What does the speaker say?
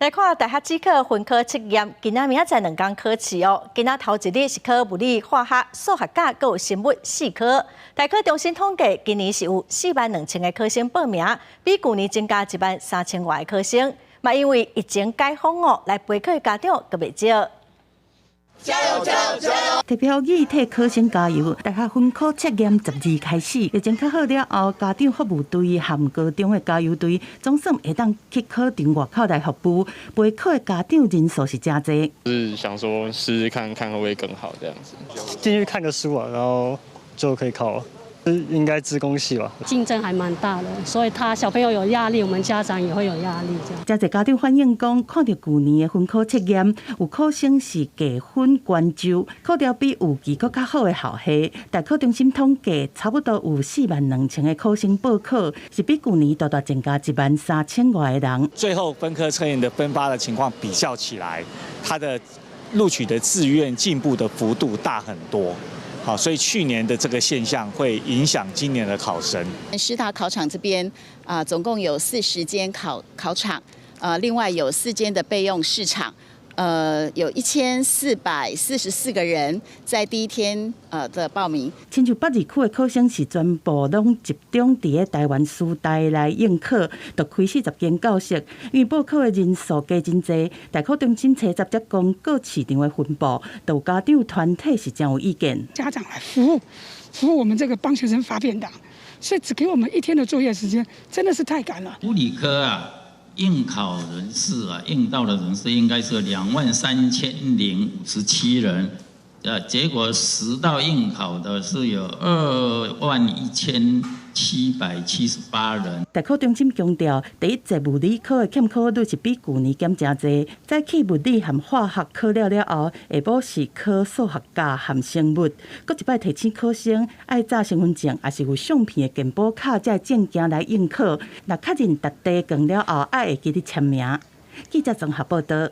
來看大學指考分科測驗，今仔明仔載兩工考試哦。今仔頭一日是考物理、化學、數學甲閣有生物四科。大考中心統計，今年是有4萬2千个考生報名，比舊年增加1萬3千外个考生。嘛，因為疫情解封哦，來備考的家長閣袂少。加油加油加油！提標語替考生加油。大學分科測驗12開始，疫情較好了後，家長服務隊和高中的加油隊總算會當去考場外口來服務。備考的家長人數是誠濟。是想說試試看看會不會更好這樣子。進去看個書啊，然後就可以考了。應該資工系吧。競爭還蠻大的，所以他小朋友有壓力，我們家長也會有壓力。這樣。誠濟家長反映講，看著舊年的分科測驗，有考生是加分關注，考著比預期閣較好的校系。大考中心統計，差不多有4萬2千个考生報考，是比舊年大大增加1萬3千外个人。最後分科測驗的分發的情況比較起來，他的錄取的志願進步的幅度大很多。好，所以去年的這個現象會影響今年的考生。師大考場這邊啊，總共有40間考場，另外有4間的備用試場，有1444個人在第一天的報名。親像北二區的考生是全部攏集中佇咧台灣師大來應考，就開40間教室，因為報考的人數加真濟，大考中心查雜則講各試場的分布，都有家長團體是真有意見。家長來服務服務我們這個幫學生發便當，所以只給我們一天的作業時間，真的是太趕了。物理科啊，應考人士啊，應到的人士應該是23,057人，結果實到應考的是有21,778人。大考中心強調，第一節物理科的欠考率是比舊年減誠濟。早起物理和化學考了了後，下晡是考數學甲含生物。閣一擺提醒考生愛紮身份證，抑是有相片的健保卡，才會證件來應考。若確認答題卷了後，愛會記得簽名。記者綜合報道。